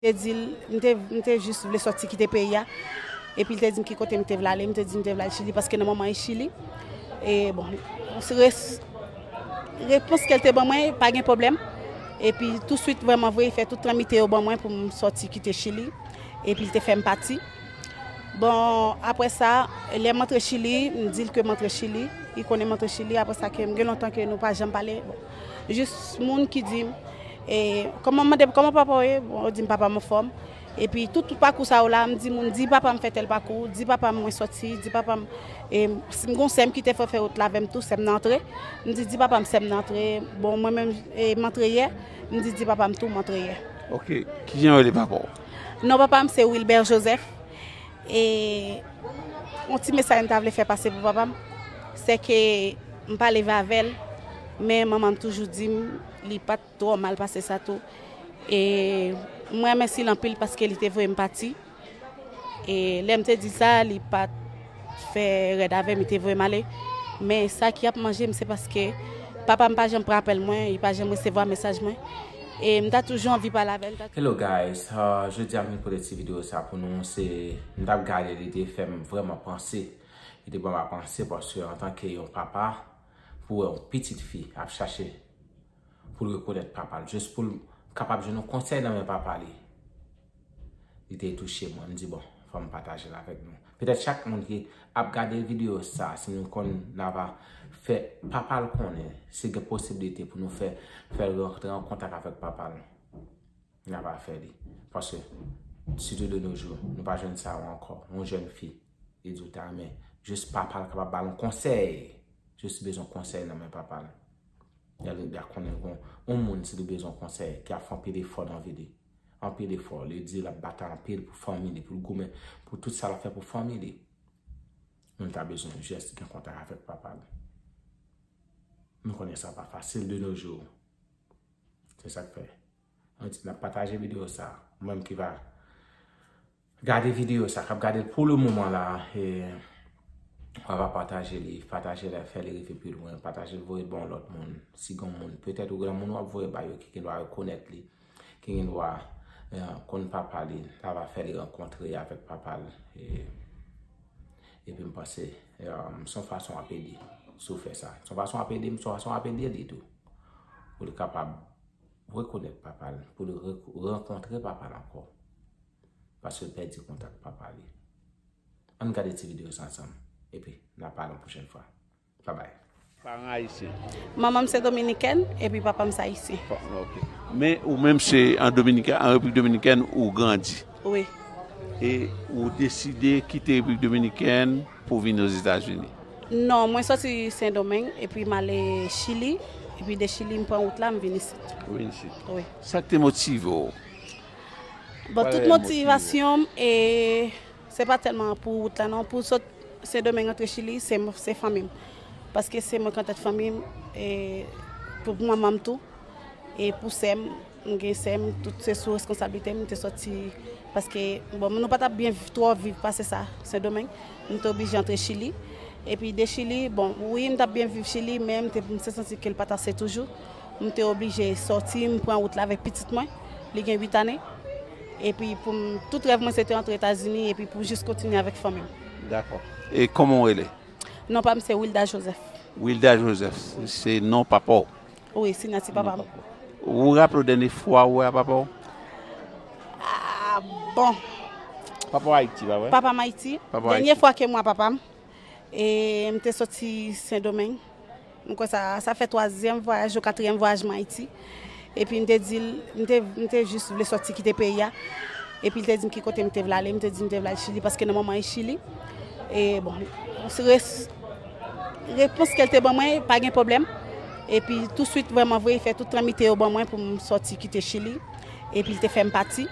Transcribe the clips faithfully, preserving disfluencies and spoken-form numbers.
Te di l, m te, m te jis vle sòti kite peyi a. Epi l te di m ki kote m te vle ale, m te di m te vle al Chili, paske nan moman e Chili. E bon, res-, repons ke l te ban mwen, pa gen pwoblèm. Epi touswit, vrèman vre, li fè tout tranmite yo ban mwen pou m sòti kite Chili. Epi l te fè m pati. Bon, apre sa, lè m antre Chili, m di l ke m antre Chili. Li konnen m antre Chili, apre sa ke m gen lontan ke nou pa janm pale. Bon, jis moun ki di m, e, kòman, m mande kòman papa w ye? Bon, yo di m papa m anfòm. Epi tout, tout pakou sa yo la, m di moun, di papa m fè tèl pakou, di papa m mwen sòti, di papa m, e, si m gon sè m ki te fè, fè wout la avè m tou, sè m nan antre. M di, di papa m sè m nan antre, bon, mwen menm, e, m antre yè, m di, di papa m tou, m antre yè. Ok, kijan yo rele papa w? Non, papa m se Wilbert Joseph. E yon ti mesaj m ta vle fè pase pou papa m, se ke m pa leve avè l, men manman m toujou di m li pa t twò mal pase sa tou. E m renmèsye l anpil paske li te voye m pati. E lè m te di sa, li pa t fè rèd avè m, li te voye m ale. Men sa ki ap manje m, se paske papa m pa janm pran apèl mwen, li pa janm resevwa mesaj mwen. E m ta toujou anvi pale avè l. Hello guys, uh, jodi a m vin pote ti videyo sa pou nou, se, m t ap gade, li te fè m vrèman panse. Li te ban m a panse paske antanke yon papa, pou wè yon pitit fi ap chache pou l rekonèt papa l, jis pou l kapab jwenn yon konsèy nan men papa li. Li te touche mwen, m di, bon, fò m pataje l avèk nou. Petèt chak moun ki ap gade videyo sa, si nou konn n ava fè papa l konnen, si gen posiblite pou nou fè, fè l rantre an kontak avèk papa l, n ava fè li. Paske, sitou de nos jours, nou pa jwenn sa yo ankò. Yon jèn fi, li di w ta renmen, jis papa l kapab ba l yon konsèy. Jis bezwen konsèy nan men papa l. L a konnen gon yon moun, si li bezwen konsèy, ki ap fè anpil efò nan vi li. Anpil efò. Li di l ap batay anpil pou fanmi li, pou l goumen, pou tout sa l ap fè pou fanmi li. Men l ta bezwen jis gen kontak avèk papa l. Nou konnen sa pa fasil de nos jours. Se sa k fè. Ann di, n ap pataje videyo sa. Ou menm ki va gade videyo sa, k ap gade l pou le moman la, e, w ava pataje li, pataje l, fè li rive pi lwen, pataje l, voye l ba yon lòt moun. Si gen moun, petèt ou gen moun w ap voye ba yo ki gen dwa rekonèt li, ki gen dwa, e, konn papa li, sa va fè li rankontre avèk papa l. E, epi m panse, e, se yon fason w ap ede, si w fè sa. Se yon fason w ap ede m, se yon fason w ap ede li tou. Pou li kapab rekonèt papa l, pou li re-, rankontre papa l ankò. Paske l pèdi kontak papa li. Ann gade ti videyo sa ansanm, epi n a pale yon pwochèn fwa. Babay. Paran ayisyen. Manman m se dominikèn, epi papa m se ayisyen. Ok. Men ou menm se an Dominikèn, an Repiblik Dominikèn ou grandi? Wi. E ou deside kite Repiblik Dominikèn pou vin Ozetazini? Non, mwen sòti Sendomeng, epi m ale Chili, epi de Chili m pran wout la, m vin isit. Ou vin isit. Wi. Sa k te motive w? Bon, tout motivasyon m, e, se pa tèlman pou wout la, non. Pou sot Sendomeng antre Chili, se, se fanmi m. Paske se mwen k antèt fanmi m, e, pou, pou manman m tou, e pou sè m, m gen sè m, tout se sou reskonsablite m, m te sòti, paske, bon, nou pa t ap byen viv, twò viv pase sa, Sendomeng. M te oblije antre Chili. Epi de Chili, bon, wi, m t ap byen viv Chili, men m te, m te santi ke l pa t ase toujou. M te oblije sòti, m pran wout la avèk pitit mwen. Li gen uit ane. Epi pou m, tout rèv mwen se te antre Etazini, epi pou jis kontinye avèk fanmi m. Dakò. E kòman w rele? Non pa m se Wilda Joseph. Wilda Joseph, se non papa w? Wi, siyati papa m. Ou raple w dènye fwa ou wè papa w? Ah, bon. Papa w Ayiti, pa vre? Papa m Ayiti. Papa w Ayiti. Dènye fwa ke m wè papa m, e m te soti Sendomeng. M kwè sa, sa fè twazyèm vwayaj ou katriyèm vwayaj mwen Ayiti. Epi m te di l, m te, m te jis vle sòti kite peyi a. Epi l te di m ki kote m te vle ale, m te di m te vle al Chili, paske nan moman e Chili. E bon, res-, repons ke l te ban mwen, pa gen pwoblèm. Epi touswit, vrèman vre, li fè tout tranmite yo ban mwen pou m sòti kite Chili. Epi l te fè m pati.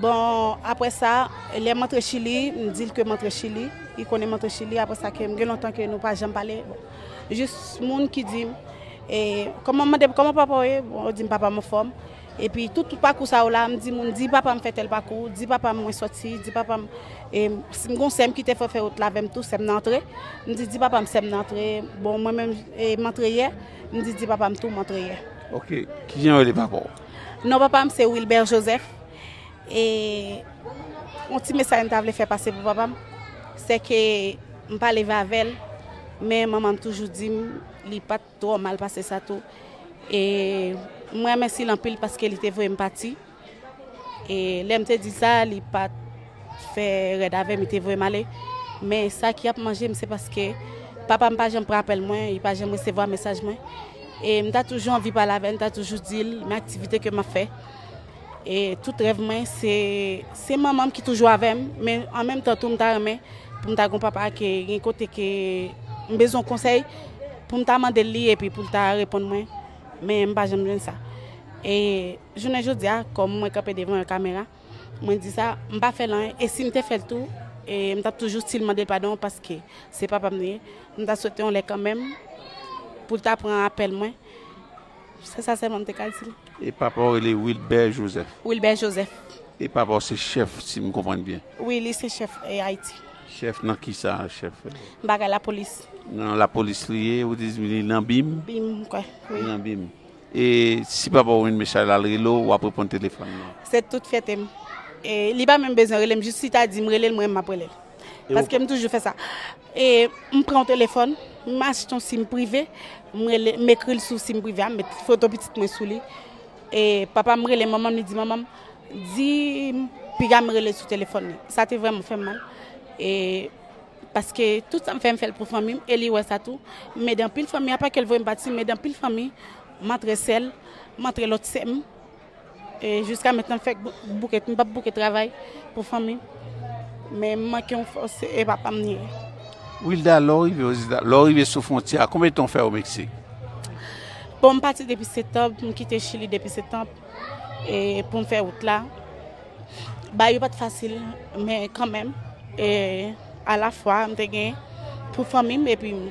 Bon, apre sa, lè m antre Chili, m di l ke m antre Chili. Li konnen m antre Chili, apre sa ke m gen lontan ke nou pa janm pale. Bon, jis moun ki di m, e, kòman, m mande kòman papa w ye? Bon, yo di m papa m anfòm. Epi tout, tout pakou sa yo la, m di moun, di papa m fè tèl pakou, di papa m mwen sòti, di papa m, e, si m gon sè m ki te fè, fè wout la avè m tou, sè m nan antre. M di, di papa m sè m nan antre. Bon, mwen menm, e, m antre yè. M di, di papa m tou, m antre yè. Ok, kijan yo rele papa w? Non, papa m se Wilbert Joseph. E yon ti mesaj m ta vle fè pase pou papa m, se ke m pa leve avè l, men manman m toujou di m li pa t twò mal pase sa tou. E m remèsye l anpil paske li te voye m pati. E lè m te di sa, li pa t fè rèd avè m, li te voye m ale. Men sa ki ap manje m, se paske papa m pa janm pran apèl mwen, li pa janm resevwa mesaj mwen. E m ta toujou anvi pale avè l, m ta toujou di l men aktivite ke m ap fè. E tout rèv mwen, se, se manman m ki toujou avè m, men an menm tan tou, m ta renmen pou m ta gon papa ke gen kote ke m bezwen konsèy, pou m ta mande l li, epi pou l ta reponn mwen, men m pa janm jwenn sa. E jounen jodi a, kòm mwen kanpe devan yon kamera, mwen di sa, m pa fè l anyen, e si m te fè l tou, e m t ap toujou still mande l padon, paske se papa m li ye. M ta swete yon lè kanmenm, pou l ta pran apèl mwen. Se sa sèlman m te ka di l. E papa w rele Wilbert Joseph. Wilbert Joseph. E papa w se chèf, si m konprann byen. Wi, li se chèf, e, Ayiti. Chèf nan ki sa, chèf? Bagay lapolis. Nan lapolis li ye, ou di li nan bim? Bim, kwè, wi. Li nan bim. E si papa w jwenn mesaj la, l rele w, w ap reponn telefòn nan? Se tout fyète m. E li pa menm bezwen rele m, jis li ta di m rele l, mwen menm m ap rele l. E ou Paske m toujou fè sa. E m pran yon telefòn, m achte yon sim prive, m rele, m ekri l sou sim prive a, m met foto pitit mwen sou li. E papa m rele manman m, li di manman m, di m piga m rele sou telefòn li. Sa te vrèman fè m mal. E paske tout sa m fè, m fè l pou fanmi m, e li wè sa tou. M ede anpil fanmi, apa ke l voye m pati, m ede anpil fanmi, m antre sè l, m antre lòt sè m. E jiska mentnan, m fèk bou-, bouke, m p ap bouke travay pou fanmi m. Men m manke yon fòs, e papa m li ye. Wilda, lè w rive Ozeta-, lè w rive sou fwontyè a, konbyen tan w fè o Meksik? Bon, m pati depi septanm, m kite Chili depi septanm, e pou m fè wout la. Bagay yo pa t fasil, men kanmenm, e alafwa, m te gen pou fanmi m, epi m,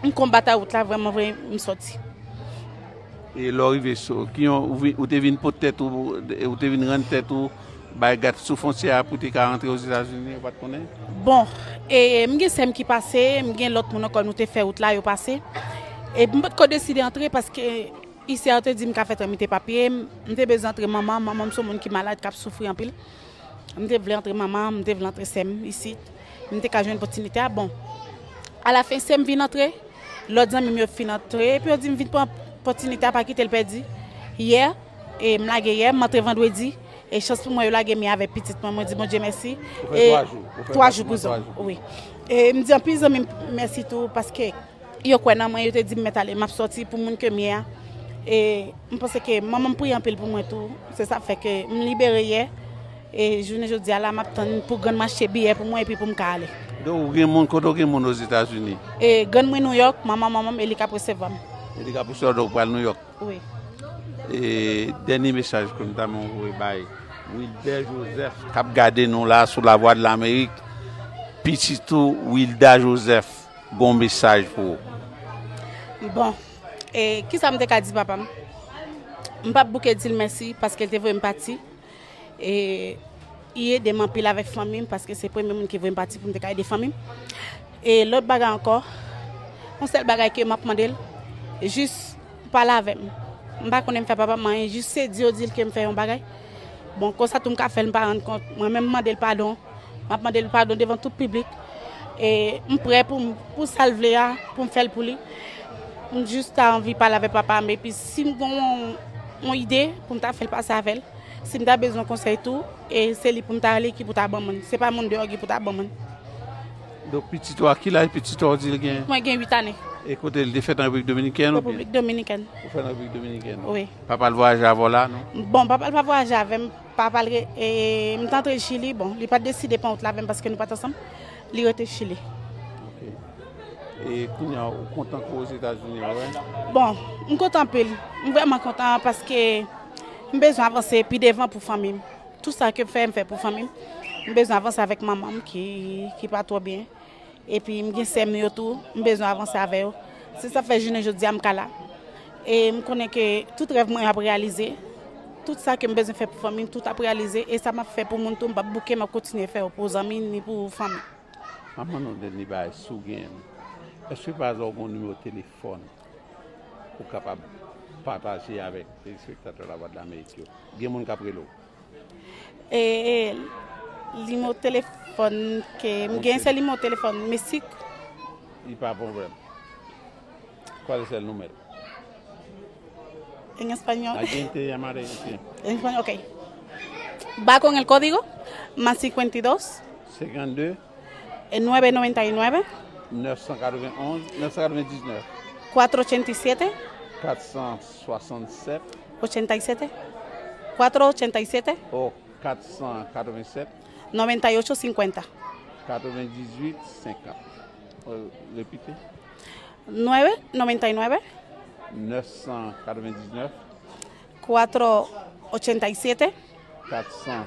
m konbat a wout la, vrèman vre, m sòti. E lè w rive sou, ki yon, ou vi-, ou te vin pot tèt ou, ou te vin rann tèt ou bay gad sou fwontyè a pou te ka rantre Ozetazini, ou pa t konnen? Bon, e m gen sè m ki pase, m gen lòt moun ankò nou te fè wout la, yo pase. E m potko deside antre paske isi a yo te di m ka fè tramite papye, m, m te bezwen antre manman, manman m se yon moun ki malad, k ap soufri anpil. M te vle antre manman, m te vle antre sè m isit. M te ka jwenn opòtinite a. Bon, alafen, sè m vin antre, lòt zanmi m yo fin antre, epi yo di m vin pran opòtinite a, pa kite l pèdi. Yè, e m lage yè, m antre vandredi, e chans pou mwen, yo lage m yè avèk pitit mwen, mwen di Bondye mèsi. Ou fè E twa jou, ou fè twa jou prizon, twa jou. Wi. E m di anpil zanmi m mèsi tou, paske yo kwè nan mwen, yo te di m mèt ale, m ap sòti pou moun ke m ye a. E m panse ke manman m priye anpil pou mwen tou. Se sa fè ke m libere yè. E jounen jodi a la, m ap tann pou grann m achte biyè pou mwen epi pou m ka ale. Donk, ou gen moun, kote w gen moun Ozetazini? E grann mwen Nouyòk, manman manman m, e li k ap resevwa m. E li k ap resevwa, donk, ou pral Nouyòk? Wi. E dènye mesaj ke m ta renmen voye bay Wilbert Joseph, k ap gade nou la sou Lavwadlamerik, pitit ou Wilda Joseph, gon mesaj pou ou. Bon, e kisa m te ka di papa m? M p ap bouke di l mèsi paske l te voye m pati. E li ede m anpil avèk fanmi m, paske se premye moun ki voye m pati pou m te ka ede fanmi m. E lòt bagay ankò, yon sèl bagay ke m ap mande l, jis pale avè m. M pa konnen m fè papa m anyen, jis sezi yo di l ke m fè yon bagay. Bon, konsa tou m ka fè l, m pa rann kont. Mwen menm m mande l padon. M ap mande l padon devan tout piblik. E m prè pou m, pou sa l vle a, pou m fè l pou li. M jis ta anvi pale avèk papa m, epi si m gen yon, yon ide pou m ta fè l pase avè l. Si m ta bezwen konsèy tou, e se li pou m ta rele ki pou ta ban mwen. Se pa moun deyò ki pou ta ban mwen. Donk, pitit ou a, ki laj pitit ou a w di l gen? Mwen gen uit ane. E kote l te fèt an Repiblik Dominikèn oubyen? Repiblik Dominikèn. Ou fèt an Repiblik Dominikèn? Wi. Papa l vwayaje avè w la, non? Bon, papa l pa vwayaje avè m. Papa l re-, e, m t antre Chili, bon, li pa t deside pran wout la avè m paske nou pa t ansanm. Li rete Chili. Ok. E kounye a, ou kontan ke w Ozetazini a, wè? Bon, m kontan anpil. M vrèman kontan paske m bezwen avanse pi devan pou fanmi m. Tout sa ke m fè, m fè pou fanmi m. M bezwen avanse avèk manman m ki, ki pa twò byen. Epi m gen sè m yo tou, m bezwen avanse avè yo. Se sa k fè jounen jodi a m ka la. E m konnen ke tout rèv mwen ap reyalize. Tout sa ke m bezwen fè pou fanmi m, tout ap reyalize. E sa m ap fè pou moun tou, m p ap bouke, m ap kontinye fè yo pou zanmi ni pou fanmi. An mande w dènye bagay, si w genyen l. Èske pa aza w gen yon nimewo telefòn ou kapab pataje avèk telespektatè Lavwadlamerik yo? Gen moun k ap rele w? E, e, nimewo telefòn ke m gen, se nimewo telefòn Meksik. Y pa pwoblèm. ¿Cuál es el número? En español. ¿A quién te llamaré? Sí. En español, ok. Va con el código más cincuenta y dos, cincuenta y dos, eh, nueve noventa y nueve, neuf cent quatre-vingt-onze, neuf cent quatre-vingt-dix-neuf, cuatro ochenta y siete, quatre cent soixante-sept, ochenta y siete, cuatro ochenta y siete, oh, quatre cent quatre-vingt-sept, noventa y ocho cincuenta, quatre-vingt-dix-huit cinquante. Euh, répétez. Nueve noventa y nueve, neuf cent quatre-vingt-dix-neuf, cuatro ochenta y siete, quatre cent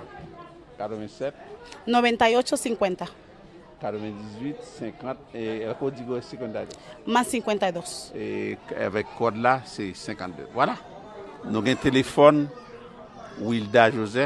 quatre-vingt-sept, noventa y ocho cincuenta, quatre-vingt-dix-huit cinquante, et el código es cincuenta y dos. Más cincuenta y dos. E avèk kòd la, se senkannde. Voilà. Nou gen telefòn Wilda Joseph.